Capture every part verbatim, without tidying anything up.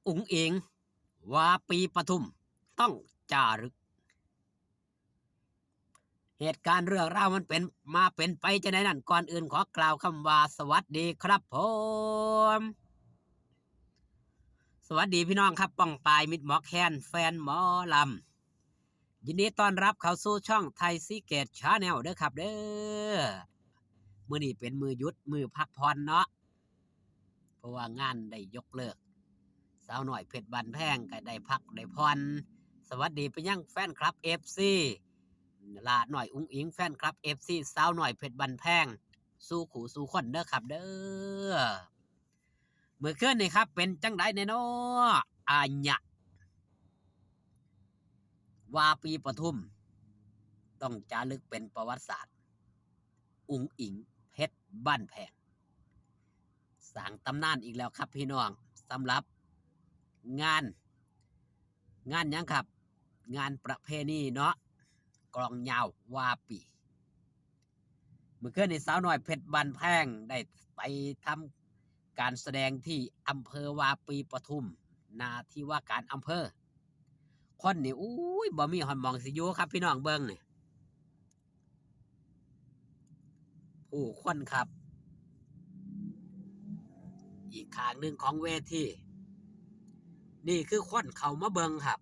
อุ๋งอิ๋ง วาปีปทุม ต้องจารึก เหตุการณ์เรื่องราวมันเป็นมาเป็นไปจั่งใดนั้น ก่อนอื่นขอกล่าวคำว่าสวัสดีครับผม สวัสดีพี่น้องครับ ป้องปายมิตรหมอแคน แฟนหมอลำ ยินดีต้อนรับเข้าสู่ช่องไทยซีเกตชาแนลเด้อครับเด้อ มื้อนี้เป็นมื้อหยุด มื้อพักผ่อนเนาะ เพราะว่างานได้ยกเลิก สาวน้อยเพชรบ้านแพงก็ได้พักได้ผ่อน สวัสดีไปยังแฟนคลับ เอฟซี หล้าน้อยอุ๋งอิ๋ง แฟนคลับ เอฟซี สาวน้อยเพชรบ้านแพง สู่คู่สู่คนเด้อครับเด้อ มื้อคืนนี่ครับ เป็นจั่งใดแน่น้อ อาญะ วาปีปทุม ต้องจารึกเป็นประวัติศาสตร์ อุ๋งอิ๋ง เพชรบ้านแพง สร้างตำนานอีกแล้วครับพี่น้อง สำหรับงาน งานหยังครับ งานประเพณีเนาะ กลองยาววาปี มื้อคืนนี้สาวน้อยเพชรบ้านแพงได้ไปทำการแสดงที่อำเภอวาปีปทุม หน้าที่ว่าการอำเภอ คนนี่ อุ้ย บ่มีฮอดหม่องสิอยู่ครับพี่น้อง เบิ่งนี่ ผู้คนครับ อีกข้างหนึ่งของเวที นี่คือคนเข้ามาเบิ่งครับ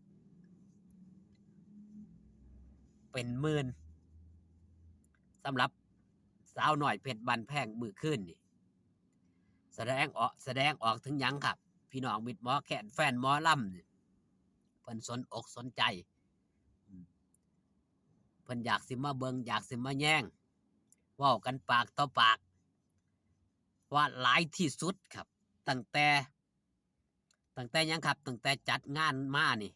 เป็นหมื่น สำหรับสาวน้อยเพชรบ้านแพงมื้อคืนนี่ แสดงออก แสดงออกถึงหยังครับ พี่น้องมิตรหมอแคน แฟนหมอลำนี่ เพิ่นสนอกสนใจ อืม เพิ่นอยากสิมาเบิ่ง อยากสิมาแยง เว้ากันปากต่อปาก ว่าหลายที่สุดครับ ตั้งแต่ ตั้งแต่หยังครับ ตั้งแต่จัดงานมานี่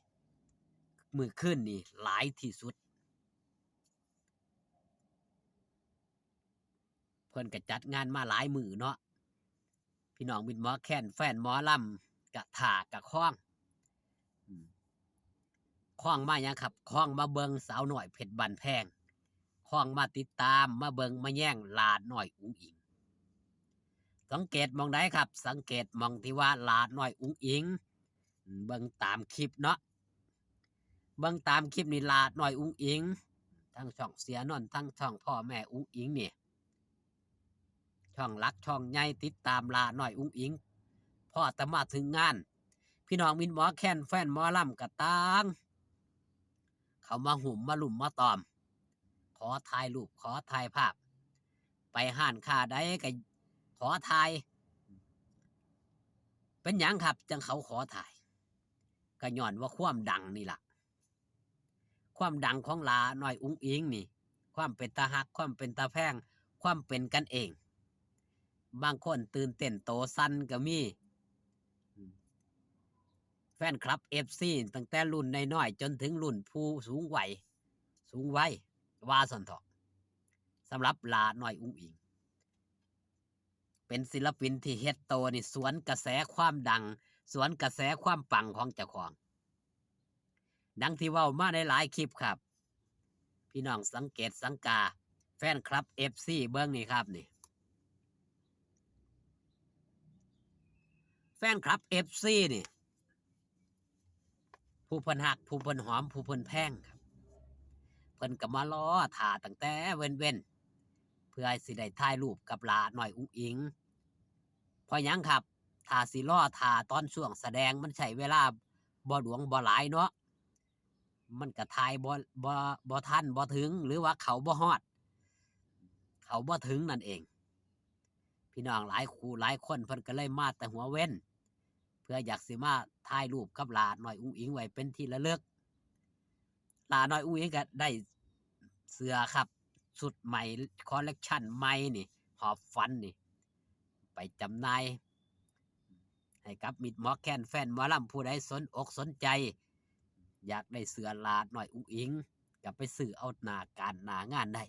มื้อคืนนี่หลายที่สุด เพิ่นก็จัดงานมาหลายมื้อเนาะ พี่น้องมิตรหมอแคน แฟนหมอลำ กะท่ากะคอง อืม คองมาหยังครับ คองมาเบิ่งสาวน้อยเพชรบ้านแพง คองมาติดตาม มาเบิ่งมาแยงหล้าน้อยอุ๋งอิ๋ง สังเกตหม่องใดครับ สังเกตหม่องที่ว่าหล้าน้อยอุ๋งอิ๋ง อืม เบิ่งตามคลิปเนาะ เบิ่งตามคลิปนี่หล้าน้อยอุ๋งอิ๋ง ทั้งช่องเสียนนท์ ทั้งช่องพ่อแม่อุ๋งอิ๋งนี่ ช่องหลักช่องใหญ่ติดตามหล้าน้อยอุ๋งอิ๋ง พอแต่มาถึงงาน พี่น้องมิตรหมอแคน แฟนหมอลำก็ต่าง เข้ามาหุ้มมาลุ่มมาตอม ขอถ่ายรูป ขอถ่ายภาพ ไปร้านค้าใดก็ขอถ่าย เป็นหยังครับ จั่งเขาขอถ่าย ก็ย้อนว่าความดังนี่ล่ะ ความดังของหล้าน้อยอุ๋งอิ๋งนี่ ความเป็นตาฮัก ความเป็นตาแพง ความเป็นกันเอง บางคนตื่นเต้นโตสั่นก็มี แฟนคลับ เอฟซี ตั้งแต่รุ่นน้อยๆ จนถึงรุ่นผู้สูงวัย สูงวัย ว่าซั่นเถาะ สำหรับหล้าน้อยอุ๋งอิ๋ง เป็นศิลปินที่เฮ็ดโตนี่สวนกระแสความดัง สวนกระแสความปังของเจ้าของ ดังที่เว้ามาในหลายคลิปครับ พี่น้องสังเกตสังกา แฟนคลับ เอฟซี เบิ่งนี่ครับนี่ แฟนคลับ เอฟซี นี่ ผู้เพิ่นฮัก ผู้เพิ่นหอม ผู้เพิ่นแพงครับ เพิ่นก็มารอท่าตั้งแต่เว็นๆ เพื่อสิได้ถ่ายรูปกับหล้าน้อยอุ๋งอิ๋ง เพราะหยังครับ ถ้าสิรอท่าตอนช่วงแสดงมันใช้เวลาบ่หลวงบ่หลายเนาะ มันก็ถ่ายบ่ บ่ บ่ทันบ่ถึง หรือว่าเข้าบ่ฮอด เข้าบ่ถึงนั่นเอง พี่น้องหลายคู่หลายคนเพิ่นก็เลยมาแต่หัวเว็น เพื่ออยากสิมาถ่ายรูปกับหล้าน้อยอุ๋งอิ๋งไว้เป็นที่ระลึก หล้าน้อยอุ๋งอิ๋งก็ได้เสื้อครับ ชุดใหม่ คอลเลกชันใหม่นี่ หอบฝันนี่ ไปจำหน่าย ให้กับมิตรหมอแคน แฟนหมอลำ ผู้ใดสนอกสนใจ อยากได้เสื้อหล้าน้อยอุ๋งอิ๋ง ก็ไปซื้อเอาหน้าการหน้างานได้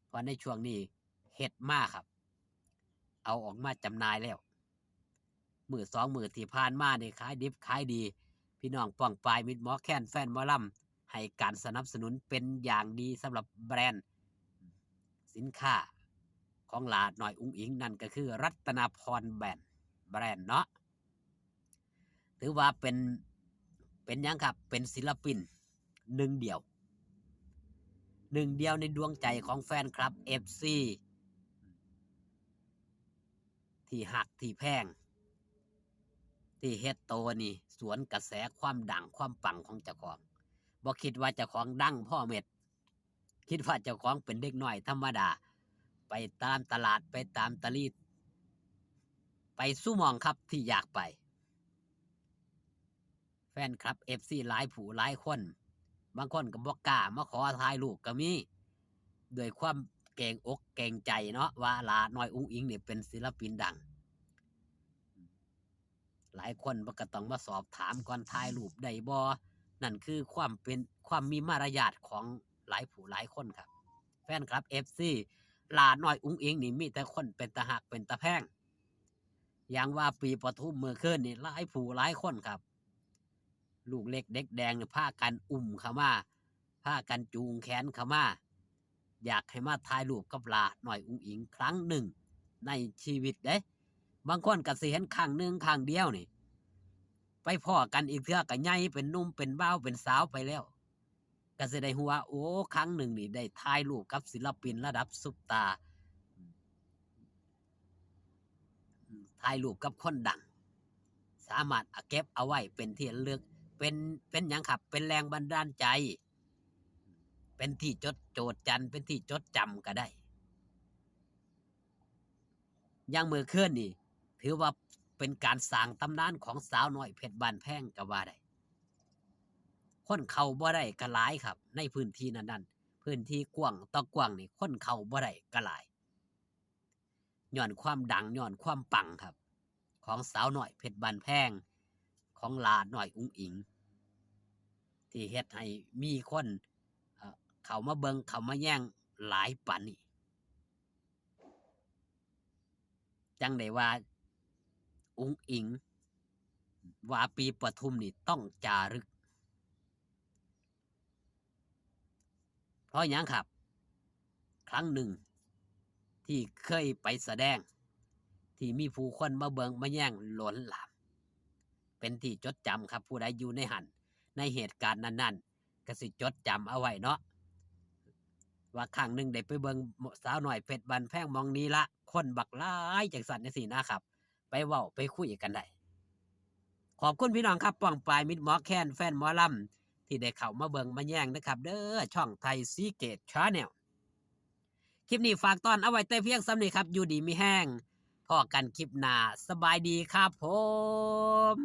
เพราะในช่วงนี้เฮ็ดมาครับ เอาออกมาจำหน่ายแล้ว มื้อสองมื้อที่ผ่านมานี่ขายดิบขายดี พี่น้องป้องปายมิตรหมอแคน แฟนหมอลำ ให้การสนับสนุนเป็นอย่างดีสำหรับแบรนด์สินค้าของหล้าน้อยอุ๋งอิ๋ง นั่นก็คือรัตนพรแบรนด์ แบรนด์เนาะ ถือว่าเป็น เป็นหยังครับ เป็นศิลปินหนึ่งเดียว หนึ่งเดียวในดวงใจของแฟนคลับ เอฟซี ที่ฮักที่แพง ที่เฮ็ดโตนี่สวนกระแสความดังความปังของเจ้าของ บ่คิดว่าเจ้าของดังพอเม็ด คิดว่าเจ้าของเป็นเด็กน้อยธรรมดา ไปตามตลาด ไปตามตะลีด ไปสู่หม่องครับที่อยากไป แฟนคลับ เอฟซี หลายผู้หลายคน บางคนก็บ่กล้ามาขอถ่ายรูปก็มี ด้วยความเกรงอกเกรงใจเนาะ ว่าหล้าน้อยอุ๋งอิ๋งนี่เป็นศิลปินดัง หลายคนมันก็ต้องมาสอบถามก่อนถ่ายรูปได้บ่ นั่นคือความเป็น ความมีมารยาทของหลายผู้หลายคนครับ แฟนคลับ เอฟซี หล้าน้อยอุ๋งอิ๋งนี่มีแต่คนเป็นตาฮักเป็นตาแพง อย่างว่าปีปทุมมื้อคืนนี่หลายผู้หลายคนครับ ลูกเล็กเด็กแดงนี่พากันอุ้มเข้ามา พากันจูงแขนเข้ามา อยากให้มาถ่ายรูปกับหล้าน้อยอุ๋งอิ๋งครั้งหนึ่งในชีวิตเด้ บางคนก็สิเห็นครั้งหนึ่งครั้งเดียวนี่ ไปพ้อกันอีกเทื่อก็ใหญ่เป็นหนุ่มเป็นบ่าวเป็นสาวไปแล้ว ก็สิได้ฮู้ว่า โอ้ ครั้งหนึ่งนี่ได้ถ่ายรูปกับศิลปินระดับซุปตาร์ ถ่ายรูปกับคนดัง สามารถเอาเก็บเอาไว้เป็นที่ระลึก เป็น เป็นหยังครับ เป็นแรงบันดาลใจ เป็นที่จด โจษจัน เป็นที่จดจำก็ได้ อย่างมื้อคืนนี่ ถือว่าเป็นการสร้างตำนานของสาวน้อยเพชรบ้านแพงก็ว่าได้ คนเข้าบ่ได้ก็หลายครับ ในพื้นที่นั้นๆ พื้นที่กว้างต่อกว้างนี่คนเข้าบ่ได้ก็หลาย ย้อนความดัง ย้อนความปังครับ ของสาวน้อยเพชรบ้านแพง ของหล้าน้อยอุ๋งอิ๋ง ที่เฮ็ดให้มีคน เอ่อ เข้ามาเบิ่ง เข้ามาแย่งหลายปานนี้ จั่งได้ว่าอุ๋งอิ๋ง ว่าปีปทุมนี่ต้องจารึก เพราะหยังครับ ครั้งหนึ่งที่เคยไปแสดง ที่มีผู้คนมาเบิ่งมาแย่งล้นหลาม เป็นที่จดจำครับ ผู้ใดอยู่ในหั้น ในเหตุการณ์นั้นๆ ก็สิจดจำเอาไว้เนาะ ว่าครั้งหนึ่งได้ไปเบิ่งสาวน้อยเพชรบ้านแพงหม่องนี้ละ คนบักหลายจั่งซั้นจั่งซี้นะครับ ไปเว้าไปคุยกันได้ ขอบคุณพี่น้องครับ ป้องปายมิตรหมอแคน แฟนหมอลำ ที่ได้เข้ามาเบิ่งมาแย่งนะครับ เด้อ ช่องไทยศรีเกต Channel คลิปนี้ฝากตอนเอาไว้แต่เพียงส่ำนี้ครับ อยู่ดีมีแฮง พ้อกันคลิปหน้า สบายดีครับผม